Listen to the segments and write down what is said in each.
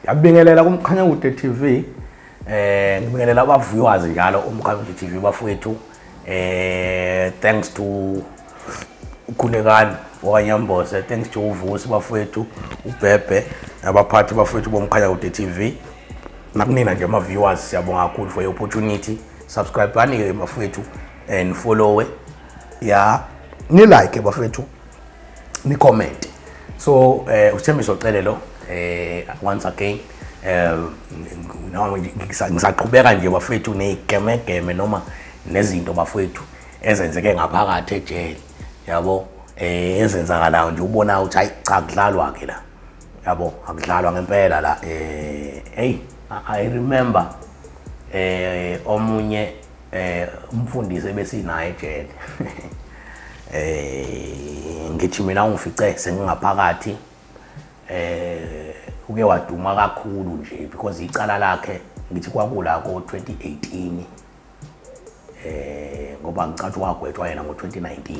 Ngiyabingelela kuMkhanyakude TV. Ngibingelela aba-viewers njalo uMkhanyakude TV bafowethu. Thanks to uKhulekani wakwaNyambose, thanks to uVusi bafowethu, uBhebhe nabaphathi bafowethu boMkhanyakude TV. Nakunina nje ama-viewers, siyabonga kakhulu for i-opportunity. Subscribe ani-ke bafowethu and follow ya ni like bafethu, ni comment. So uSithembiso Cele lo, once again noma ngisaqhubeka nje bafethu nezigemegeme noma nezinto bafethu ezenzeke ngaphakathi ejele, yabo, ezenzakalayo nje, ubona ukuthi hayi cha, kudlalwa ke la, yabo, akudlalwa ngempela la. Hey, I remember omunye umfundisi ebesinaye ejele. Ngithi mina ungifice sengingaphakathi. Uke waduma kakhulu nje because icala lakhe ngithi kwakula ko 2018, ngoba ngicathi wagwetshwa yena ngo-2019,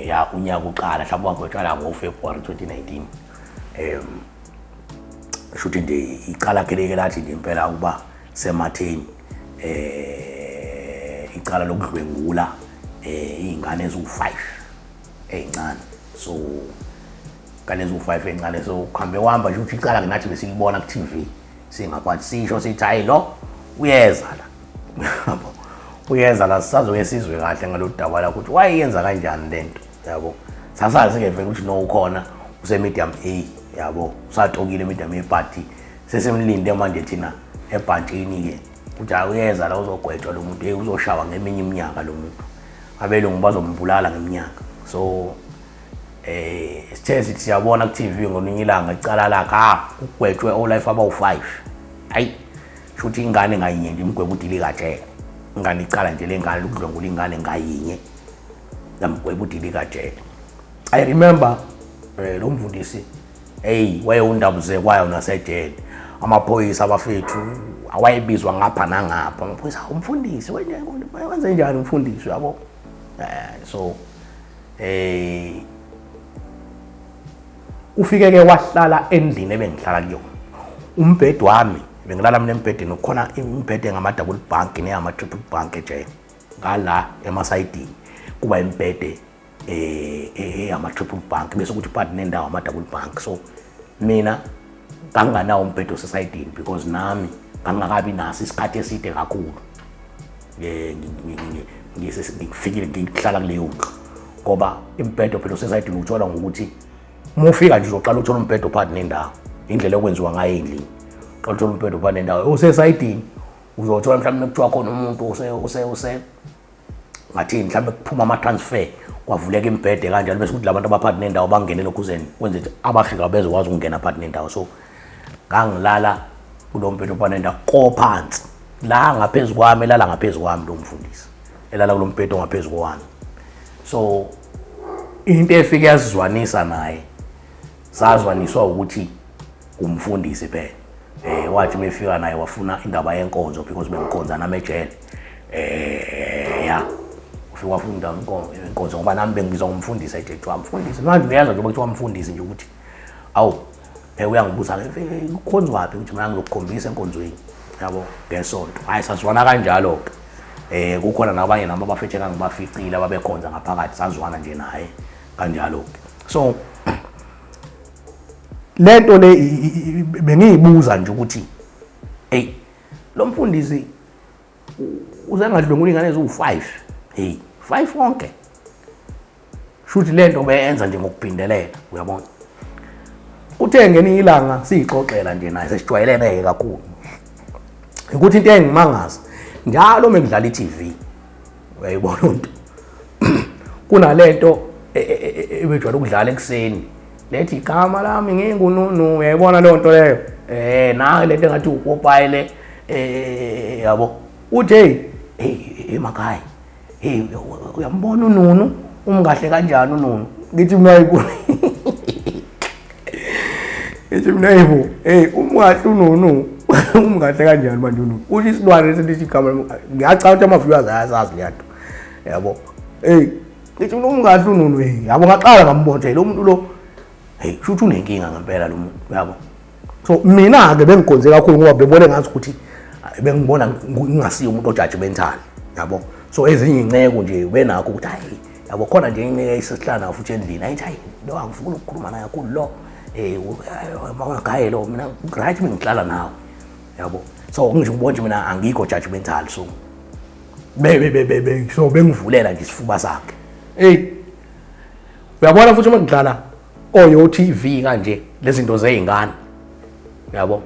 ya, unyaka uqala mhlawumbe wagwetshwa la ngo-February 2019. Shuthi nje icala lakhe leke lathi nje impela ukuba sematheni, icala lokudlwengula iy'ngane eziwu-5 ey'ncane. So ngane eziwu-5 ey'ncane, so kuhambe kuhamba nje ukuthi icala-ke nathi besilibona ku-TV singaphathi, sisho sithi hayi, lo uyeza la, yabo, uyeza la, sisazoke sizwe kahle ngalolu daba lakho ukuthi wayenza kanjani lento, yabo. Sasazi-ke vele ukuthi no, ukhona use-medium A, yabo, usatokile medium A, but sesimlinde manje thina ebhantshini-ke ukuthi hayi, uyeza la, uzogwetshwa lo muntu. Hey, uzoshawa ngeminye iminyaka lo muntu, abelungu bazombulala ngeminyaka. So sithe sithi siyabona ku-TV ngolunye ilanga icala lakhe, ah, ugwetshwe o-life abawu-5. Hayi, shuthi ingane ngayinye nje imgwebo udilikajele ingane, icala nje lengane lokudlwengula ingane ngayinye yamgweba udilikajele. I remember lo mfundisi, hey, wayewundabuzekwayo nasejele. Amaphoyisa abafethu awayebizwa ngapha nangapha, amaphoyisa, umfundisi wenze njani umfundisi, yabo. So ufike ke wahlala endlini ebengihlala kuyona. Umbhede wami, bengilala mina embhedeni, kukhona imibhede engama-double bunk neyama-triple bunk ejele ngala emasayidini, kuba imibhede eyama-triple bunk, bese kuthi phakathi nendawo ama-double bunk. So mina nganginganawo umbhede osesayidini because nami ngangingakabi naso isikhathi eside kakhulu ngifikile ngihlala kuleyo ndlu, ngoba imibhedo phela osesayidini uthola ngokuthi uma ufika nje uzoqala uthola umbhedo phakathi nendawo, indlela okwenziwa ngayo endlini, qala uthola umbhedo phakathi nendawo. Osesayidini uzothola mhlawumbe kuthiwa khona umuntu use ngathini, mhlawumbe kuphuma ama-transfer, kwavuleka imibhede kanjalo, bese kuthi labantu abaphakathi nendawo bangene lokhuzeni, kwenze ukuthi abafika bezokwazi ukungena phakathi nendawo. So ngangilala kulo mbhede ophakathi nendawo kophansi la ngaphezu kwami, elala ngaphezu kwami lo mfundisi, elala kulo mbhede ongaphezu kwami. So into efike yasizwanisa naye, sazwaniswa ukuthi umfundisi phela. Wathi mefika naye wafuna indaba yenkonzo because bengikhonza nami ejele. Ya, ufika wafuna indaba yenkonzo ngoba nami bengibizwa ngumfundisi ejele, kuthiwa mfundisi. Manje uyazi nje kuthiwa mfundisi nje ukuthi awu, uyangibuza ke, ukhonzwaphi? Ukuthi mina ngizokukhombisa enkonzweni, yabo, ngesonto. Hayi, sazwana kanjalo ke. Kukhona nabanye nabo abafethe engangibaficile ababekhonza ngaphakathi, sazwana nje naye kanjalo ke. So lento le bengiyibuza nje ukuthi hey, lo mfundisi uzengadlwengula ingane eziwu-5, hey, 5 wonke, shuthi lento beyenza nje ngokuphindelela, uyabona. Kuthe ngelinye ilanga siyixoxela nje naye, sesijwayelene-ke kakhulu, ukuthi into engimangaza njalo uma ngidlala i-TV, uyayibona into kunalento ebejwayele ukudlala ekuseni lethi igama lami ngingununu, uyayibona leyo nto leyo, nayo lento engathi upopayi le, yabo. Uthi hey, hey, emakhaya, hey, uyambona ununu umkahle kanjani ununu? Ngithi mina ayibo, ngithi mina ayibo, hey, umkahle ununu, umkahle kanjani manje ununu? Usho isilwane selithi igama, ngiyacabanga ukuthi ama-viewers ayasazi leya nto, yabo. Hey, ngithi mina umkahle ununu, hey, yabo. Ngaqala ngambona nje lo muntu lo, hey, kusho ukuthi unenkinga ngempela lo muntu, yabo. So mina-ke bengikhonze kakhulu ngoba bebone ngathi ukuthi bengibona ngingasiye umuntu ojudgmental, yabo. So ezinye iy'nceku nje benakho ukuthi hayi, yabo, khona nje inceku eyayisesihlala nayo futhi endlini, ayithi hayi lo angifuni ukukhuluma naye kakhulu lo, magaye lo, mina right mina ngihlala nawe, yabo. So ngisho ubona nje mina angikho judgmental, so be so bengivulela nje isifuba sakhe. Hey, uyabona futhi uma ngidlala oyo TV kanje lezinto zey'ngane, yabo,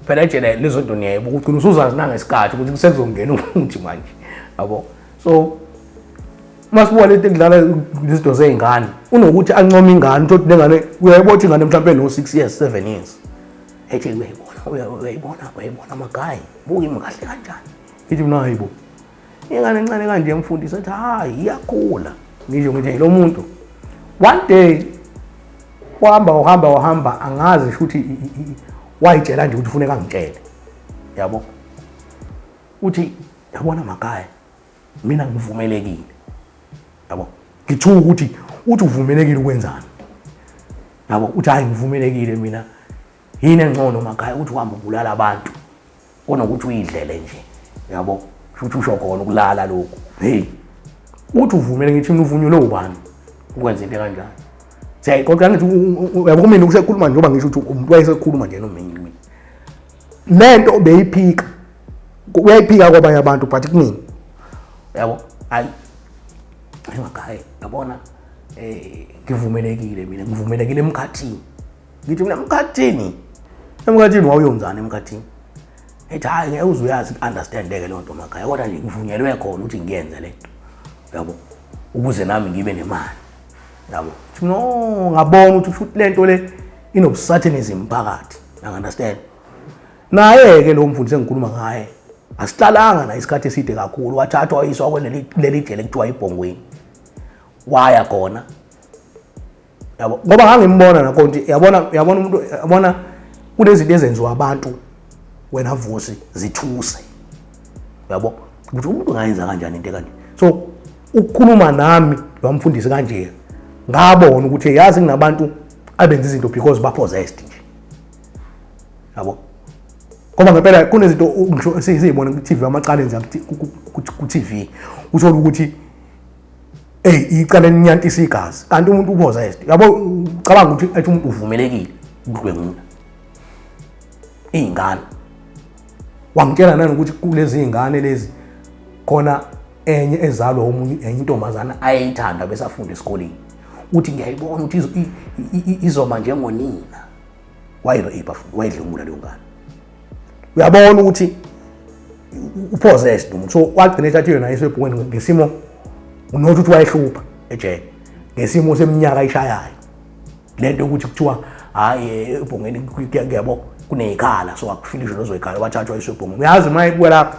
phela ejele lezo nto niyayibuka ugcina usuzazi nangesikhathi ukuthi kusezongena umuthi manje, yabo. So masibuka lento ekudlala izinto zey'ngane, unokuthi ancome ingane, uthole ukuthi lengane uyayibona ukuthi ingane mhlawumpe no-6 years, 7 years, ethi uyayibona, uyayibona, uyayibona amagayi, buka imi kahle kanjani. Ithi mina hayibo, ingane encane kanje emfundisi, ethi hayi iyakhula. Ngisho ngithi lo muntu one day wahamba wahamba wahamba, angazi shuthi wayitshela nje ukuthi ufuneka angitshele, yabo. Uthi yabona makaya, mina ngivumelekile, yabo. Ngithuka ukuthi uthi uvumelekile ukwenzani, yabo. Uthi hayi ngivumelekile mina, yini engcono makhaya ukuthi uhambe ubulala abantu kunokuthi uyidlele nje, yabo. Futhi usho khona ukulala lokhu. Hey, uthi uvumele, ngithi mina uvunyelwe ubani ukwenza into kanjani? Siyayixoxa ngithi uyabo kumina ukusekhuluma njengoba ngisho ukuthi umuntu wayesekhuluma nje nominye mina lento beyiphika, uyayiphika kwabanye abantu, but kumina, yabo, hayi emakhaya, yabona, ngivumelekile mina, ngivumelekile emkhathini. Ngithi mina emkhathini, emkhathini wawuyonzani emkhathini? Ethi hhayi ngeke uze uyazi ku-understand-ke leyo nto makhaya, kodwa nje ngivunyelwe khona ukuthi ngiyenze le nto, yabo, ukuze nami ngibe nemali, yabo. Thi no, ngabona ukuthi futhi le nto le inobusatanism phakathi, understand. Naye-ke lo mfundisi engikhuluma ngaye asihlalanga naye isikhathi eside kakhulu, wathathwa wayiswa kuleli jele kuthiwa ibhongweni, waya khona, yabo, ngoba ngangimbona nakonti, yabona, yabona umuntu, yabona kunezinto ezenziwa abantu wena Vusi zithuse, yabo, ukuthi umuntu ungayenza kanjani into kanje. So ukukhuluma nami lo mfundisi kanje, ngabona ukuthi yazi kunabantu abenza izinto because ba possessed nje, yabo, ngoba ngempela kunezinto ngisho esiyibona ku-TV, amacala enza ku-TV, uthola ukuthi ey icala elinyantisa igazi kanti umuntu upossessed, yabo. Ucabanga ukuthi ethi umuntu uvumelekile ukudlwengula iy'ngane. Wangitshela nanokuthi kulezi iy'ngane lezi khona enye ezalwa omunye, enye intombazana ayeyithanda besafunda esikoleni, uthi ngiyayibona ukuthi izoba njengonina. Wayirape, wayidlwengula leyo ngane. Uyabona ukuthi upossessed umuntu. So wagcina ethathiwe naye esebhukweni ngesimo, unothi ukuthi wayehlupha ejele ngesimo seminyaka ayishayayo lento yokuthi kuthiwa hhayi ebhongeni kuyabo kuney'khala, so akufilishe lezo y'khala, wathathwa isebhongeni. Uyazi uma ebuya lapho,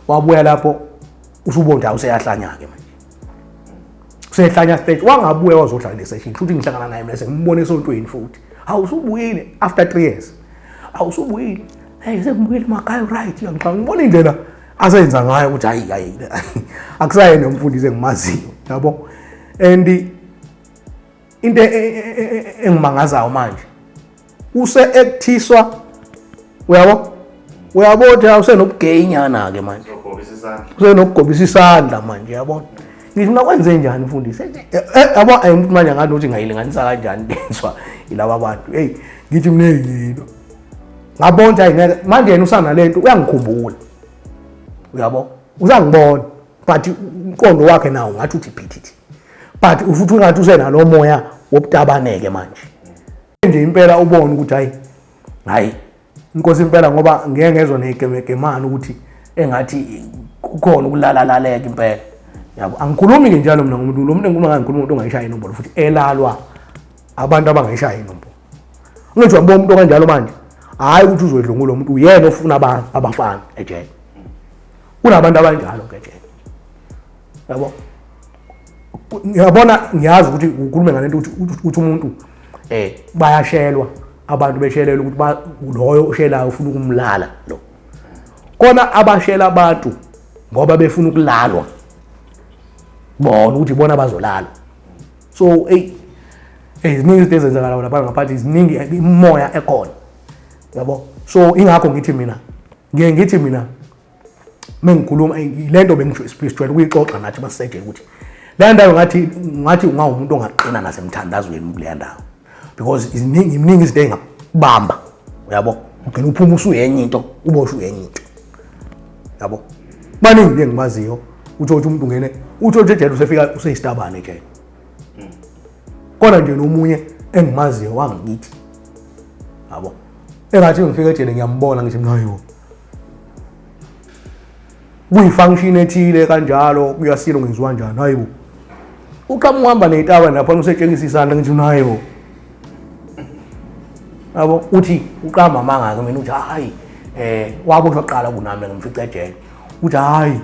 wabuya lapho usubona useyahlanya-ke manje, usehlanya stage, wangabuya wazohlala le session. Futhi ngihlangana naye mina sengimbona esontweni futhi, hawu usubuyile after 3 years, hawu usubuyile, hey sengibuyile makhaya, right. Ngixaka ngibona indlela asenza ngayo ukuthi hayi hayi akusayena umfundisi engimaziyo, yabo. And into engimangazayo manje use ekuthiswa, uyabo, uyabo ukuthi usenobugeyinyana ke manje, usenokugobisa isandla manje, yabona. Ngithi mina kwenze njani mfundisi, yabo, ayi manje ngathi ukuthi ngayilinganisa kanjani lenzwa yilaba bantu. Hey, ngithi mina yini, ngabona ukuthi hayi ngeke manje yena usanalento, uyangikhumbula, uyabo, usangibona, but umqondo wakhe nawo ngathi uthi phithithi, but futhi ungathi usenalo moya wobutabaneke manje nje impela, ubone ukuthi hayi hayi inkosi impela, ngoba ngeke ngezwa negemegemane ukuthi engathi kukhona ukulalalaleka impela, yabo. Angikhulumi ke njalo mina ngomuntu lo muntu engikhuluma ngaye, ngikhuluma umuntu ongayishaya inombolo futhi elalwa abantu abangayishaya inombolo. Ungenje wabona umuntu okanjalo manje, hhayi ukuthi uzoyidlungula umuntu, uyena ofuna abantu abafana ejele, kunabantu abanjalo ke ejele, yabo. Ngiyabona, ngiyazi ukuthi ukhulume ngalento ukuthi umuntu bayashelwa abantu, beshelela ukuthi loyo oshelayo ufuna ukumlala lo, kona abashela abantu ngoba befuna ukulalwa bona, ukuthi bona bazolalwa. So hey hey ziningi izinto ezenzakala lapha ngaphansi, ziningi imoya ekhona. Yabo, so ingakho ngithi mina, ngiye ngithi mina mengikhuluma le nto bengijwayele ukuyixoxa nathi basejele ukuthi leya ndawo ngathi ungawumuntu ongaqina nasemthandazweni kuleya ndawo, because iziningi iminingi izinto ey'ngakubamba, uyabo, ugcina uphuma usuyenye into, uboshwe uyenye into, yabo. Baningi nje engibaziyo, uthole ukuthi umuntu ungene, uthole ukuthi ejele usefika useyisitabane ejele. Khona nje nomunye engimaziyo wangikithi, yabo, engathi ngifika ejele ngiyambona, ngithi mina, hayibo, kuyi-function ethile kanjalo, kuyasilo, ngenziwa njani? Hayibo, uqhamuka uhamba ney'taba lapha, usetshengisa isandla, ngithi mina, hayibo, yabo, uthi uqamba amanga-ke mina, uthi hayi, waboshwa kuqala kunami, ngimfica ejele, uthi hayi,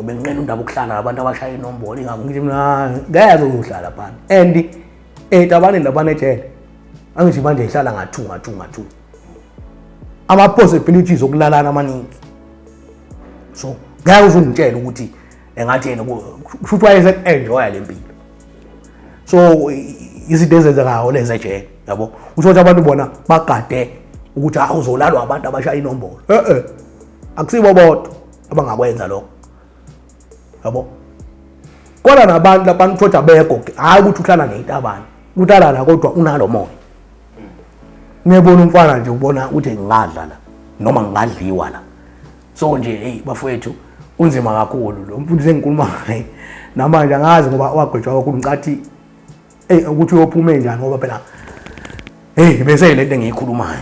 benginqena undaba ukuhlala nabantu abashaya inombolo, ingakho ngithi mina ngeke uyohlala phana. And ey'tabaneni laphana ejele, angithi manje ihlala nga-two nga-two nga-two, ama-possibilities okulalana amaningi, so ngeke uze ungitshele ukuthi engathi yena kusho ukuthi wayese-enjoya le mpilo. So izinto ezenzekayo lezi ejele, yabo, usho ukuthi abantu bona bagade ukuthi ah, uzolalwa abantu abashaya inombolo. E-e, akusibo bodwa abangakwenza lokho, yabo, kodwa nabantu labantu uthi abekho, hhayi ukuthi uhlala ney'tabane, uhlala la kodwa unalo moya. Ngiyabona umfana nje, ubona ukuthi ngingadla la noma ngingadliwa la. So nje, hey bafowethu, kunzima kakhulu. Lo mfundisi engikhuluma ngaye namanje angazi ngoba wagwetshwa kakhulu, ngicathi hey ukuthi uyophume njani, ngoba phela hey bese le nto engiyikhulumayo,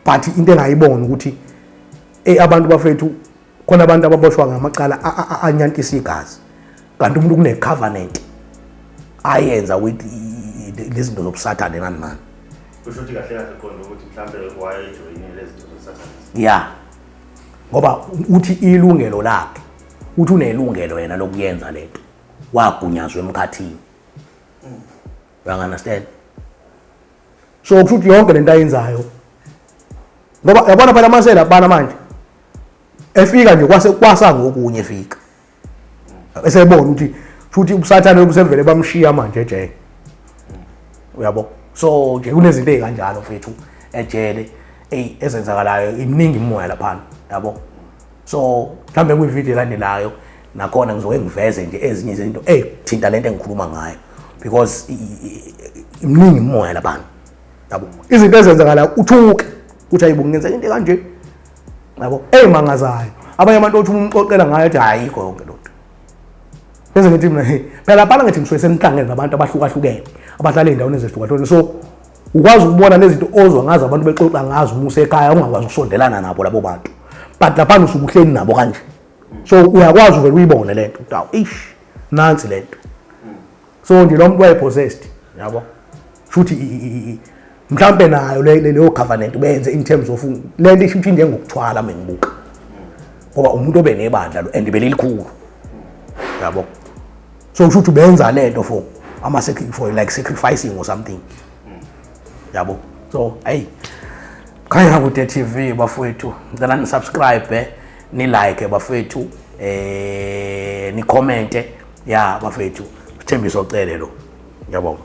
but into engayibona ukuthi hey abantu bafethu, khona abantu ababoshwa ngamacala anyantisa igazi, kanti umuntu kune covenant ayenza with lezi zinto zobusathane nani nani. Kusho ukuthi kahle kahle qonda ukuthi mhlambe wayejoyinile lezi zinto zosathane. Ya, ngoba uthi ilungelo lakhe, uthi unelungelo yena lokuyenza lento, wagunyazwa emkhathini, you understand? So kusho ukuthi yonke lento ayenzayo, ngoba yabona phela amasela bana manje efika nje kwase kwasa ngokunye, efika esebona ukuthi futhi ubusathane obusevele bamshiya manje ejele, uyabo. So nje kunezinto ey'kanjalo mfethu ejele, eyi, ezenzakalayo, iminingi imimoya laphana, yabo. So mhlawumbe kwividiyo elandelayo nakhona ngizoke ngiveze nje ezinye izinto ey'thinta lento engikhuluma ngayo, because iminingi imimoya laphana, yabo, izinto ezenzakalayo uthuke uthi ayibo, kungenzeka into kanje, yabo, ey'mangazayo. Abanye abantu othi umxoxela ngayo ethi ayikho yonke loo nto. Bese ngithi mina, hey, phela laphana ngithi ngisuke senihlangene nabantu abahlukahlukene abahlala ey'ndaweni ezehlukahlukene, so ukwazi ukubona lezi zinto ozwa ngazo abantu bexoxa ngazo uma usekhaya, ungakwazi ukusondelana nabo labo bantu, but laphana usuke uhleli nabo kanje, so uyakwazi uvele uyibone le nto ukuthi awu, ish, nansi le nto. So nje lo muntu waye-possessed, yabo, shuthi mhlampe nayo leyo covenant benze in terms of le nto isho ukuthi njengokuthwala mengibuka, ngoba umuntu obe nebandla lo and belilikhulu, yabo. So kusho ukuthi benza lento for ama for like sacrificing or something, yabo. So hey, Khanya Kude TV bafowethu, ngicela ni subscribe, ni like bafowethu, ni comment ya bafowethu. Sithembiso Cele lo, ngiyabonga.